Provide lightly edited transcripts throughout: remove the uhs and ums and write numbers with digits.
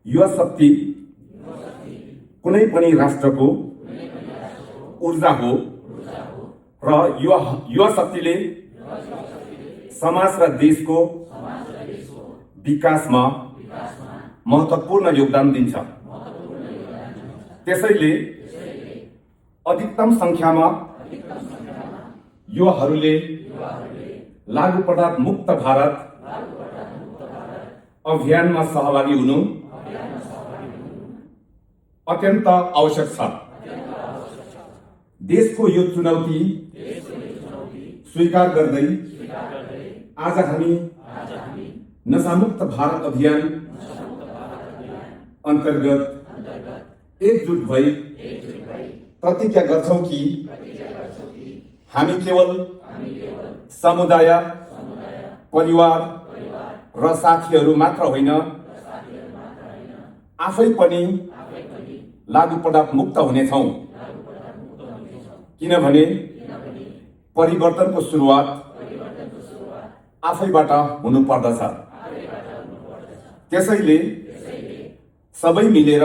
युवा शक्ति कुनै पनि राष्ट्रको ऊर्जा हो र युवा शक्तिले समाज र देशको विकासमा महत्त्वपूर्ण योगदान दिन्छ। त्यसैले अधिकतम संख्यामा युवाहरूले लागु पदार्थ मुक्त भारत अभियानमा सहभागी हुनु अत्यन्त आवश्यक छ। देशको यो चुनौती स्वीकार गर्दै आज हामी नशामुक्त भारत अभियान अन्तर्गत एकजुट भई प्रतिज्ञा गर्छौं कि हामी केवल समुदाय, परिवार र साथीहरू मात्र होइन, आफै पनि लागु पदार्थ मुक्त हुनेछौं। किनभने परिवर्तनको सुरुवात आफैबाट हुनुपर्दछ। त्यसैले सबै मिलेर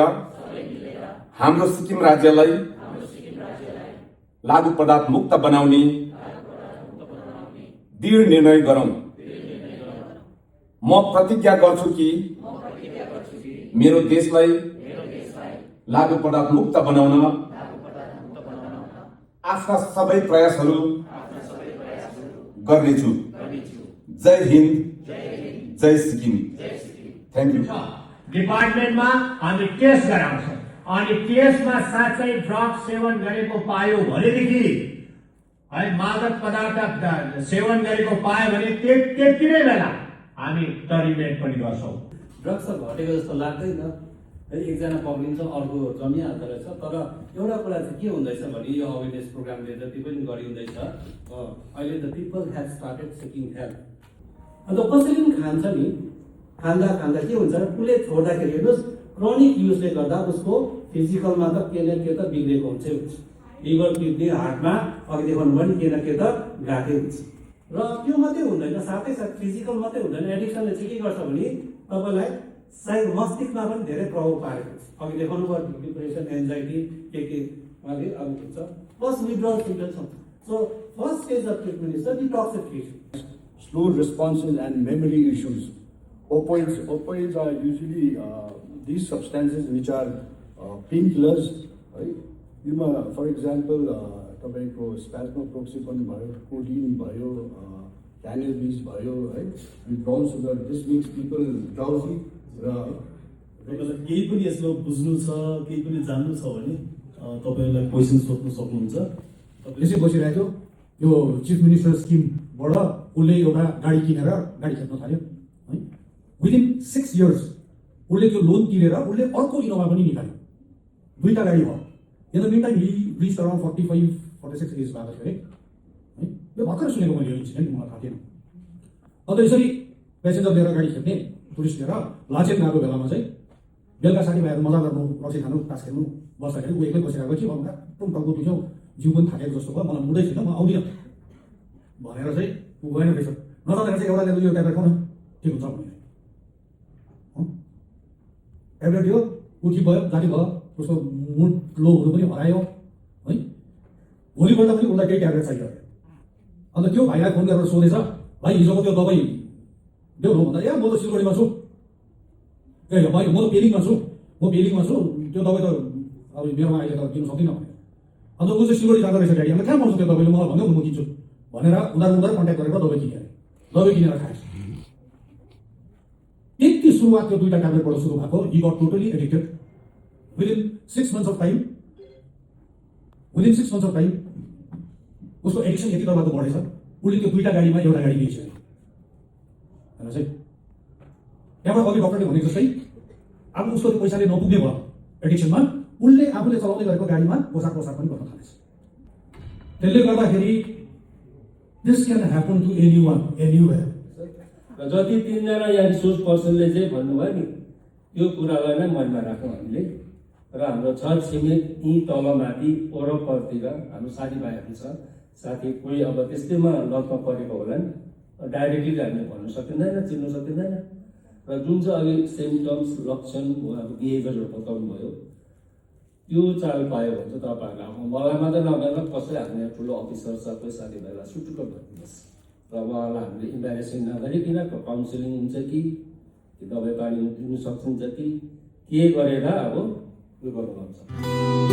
हाम्रो सिक्किम राज्यलाई लागु पदार्थ मुक्त बनाउने दृढ निर्णय गरौं। म प्रतिज्ञा गर्छु कि मेरो देशलाई लागु पदार्थ मुक्त बनाउन आफ्ना सबै प्रयासहरू गर्नेछु। जय हिन्द, जय सिक्किम। Thank you. डिपार्टमेन्टमा हामी टेस्ट गराउँछौँ अनि टेस्टमा साँच्चै ड्रग सेवन गरेको पायो भनेदेखि है मादक पदार्थ सेवन गरेको पायो भने त्यति नै बेला हामी टर्मिनेट पनि गर्छौँ। ड्रग्स त घटेको जस्तो लाग्दैन है, एकजना पक्रिन्छ अर्को जमिहाल्दो रहेछ। तर एउटा कुरा चाहिँ के हुँदैछ भने यो अवेरनेस प्रोग्रामले जति पनि गरिँदैछ अहिले the people have started seeking help. अन्त कसैले पनि खान्छ नि, खाँदा खाँदा के हुन्छ उसले छोड्दाखेरि हेर्नुहोस् क्रोनिक युजले गर्दा उसको फिजिकलमा त के न के त बिग्रेको हुन्छ, लिभर, किडनी, हार्टमा अघि देखाउनु पनि के न के त गाँठै हुन्छ। र त्यो मात्रै हुँदैन, साथै साथ फिजिकल मात्रै हुँदैन, एडिक्सनले चाहिँ के गर्छ भने तपाईँलाई मस्तिष्कमा पनि धेरै प्रभाव पारेको हुन्छ। अघि देखाउनु पर्यो डिप्रेसन, एन्जाइटी के उहाँले अब हुन्छ, प्लस विथड्रल सिम्पटम्स हुन्छ। So first stage of treatment is the detoxification. Slow responses and memory issues. Opioids are usually these substances which are painkillers, right? For example, tobacco, spasmoproxyphen bio, codeine bio, cannabis bio, right? With brown sugar, this makes people drowsy. तपाईँलाई केही पनि यसमा बुझ्नु छ, केही पनि जान्नु छ भने तपाईँलाई क्वेसन सोध्नु सक्नुहुन्छ। यसै बसिरहेको यो चिफ मिनिस्टर स्किमबाट उसले एउटा गाडी किनेर गाडी खेप्न थाल्यो है। विदिन 6 years उसले त्यो लोन तिरेर उसले अर्को इनोभा पनि निकाल्यो, 2टा गाडी भयो। In the meantime he reach around 45-46 age भएको थियो है। यो भर्खर सुनेको मैले यो इन्सिडेन्ट, मलाई थाहा थिएन। अन्त यसरी पेसेन्जर लिएर गाडी खेप्ने टुरिस्ट लिएर लाचेन गएको बेलामा चाहिँ बेलुका साथीभाइहरू मजा गर्नु, रक्सी खानु, तास खेल्नु बस्दाखेरि ऊ एक्लै बसिरहेको कि भन्दा टाउको दुख्यो, जिउ पनि थाकेको जस्तो भयो, मलाई मुडै छैन, म आउँदिनँ भनेर चाहिँ ऊ गएन रहेछ। नजाँदाखेरि चाहिँ एउटा लिएर यो ट्याब्लेट खाउँ न ठिक हुन्छ भने ट्याब्लेट दियो, ऊ ठिक भयो, जाती भयो, उसको मुड लो हुनु पनि हरायो है। भोलिपल्ट पनि उसलाई केही ट्याब्लेट चाहियो। अन्त त्यो भाइलाई फोन गरेर सोधेछ, भाइ हिजोको त्यो दबाई देऊ न भन्दा, ए म त सिलगढीमा छु, ए भाइ म त पेलिङमा छु, त्यो दबाई त अब मेरोमा अहिले त दिनु सक्दिनँ भने। अन्त ऊ चाहिँ सिलगढी जाँदो रहेछ गाडी, अन्त कहाँ पाउँछ त्यो दबाईले, मलाई भन्दै म किन्छु भनेर उनीहरू कन्ट्याक्ट गरेर दबाई किनेर खाएछ। त्यति सुरुवात त्यो 2टा ट्याब्लेटबाट सुरु भएको। He got totally addicted. Within 6 months of time उसको एडिक्सन यति डरलाग्दो बढेछ, उसले त्यो 2टा गाडीमा एउटा गाडी बेच्यो होइन चाहिँ। त्यहाँबाट अघि डक्टरले भनेको जस्तै अब उसको पैसाले नपुग्ने भयो एडिक्सनमा, उसले आफूले चलाउँदै गरेको गाडीमा पोसाक पनि गर्न थालेछ। त्यसले गर्दाखेरि this can happen to anyone anywhere. जति 3जना या रिसोर्स पर्सनले चाहिँ भन्नुभयो नि त्यो कुरालाई नै मनमा राखौँ हामीले। र हाम्रो छर छिमेक यी तल माथि वरपरतिर हाम्रो साथीभाइहरू छ, साथी कोही अब त्यस्तैमा लतमा परेको होलान्, डाइरेक्टली हामीले भन्न सकिँदैन, चिन्नु सकिँदैन। र र जुन चाहिँ अहिले सिम्टम्स लक्षण उहाँको बिहेभियरहरू बताउनु भयो त्यो चाल पायो भने चाहिँ तपाईँहरूले अब मलाई मात्रै नभएर कसै हामीले ठुलो अफिसर सबै साथीभाइलाई सुटुक्क भनिदिनुहोस् र उहाँलाई हामीले इम्बेरेसिङ नगरिकन काउन्सिलिङ हुन्छ कि दबाई पानी दिनु सकिन्छ कि के गरेर अब उयो गर्नुपर्छ।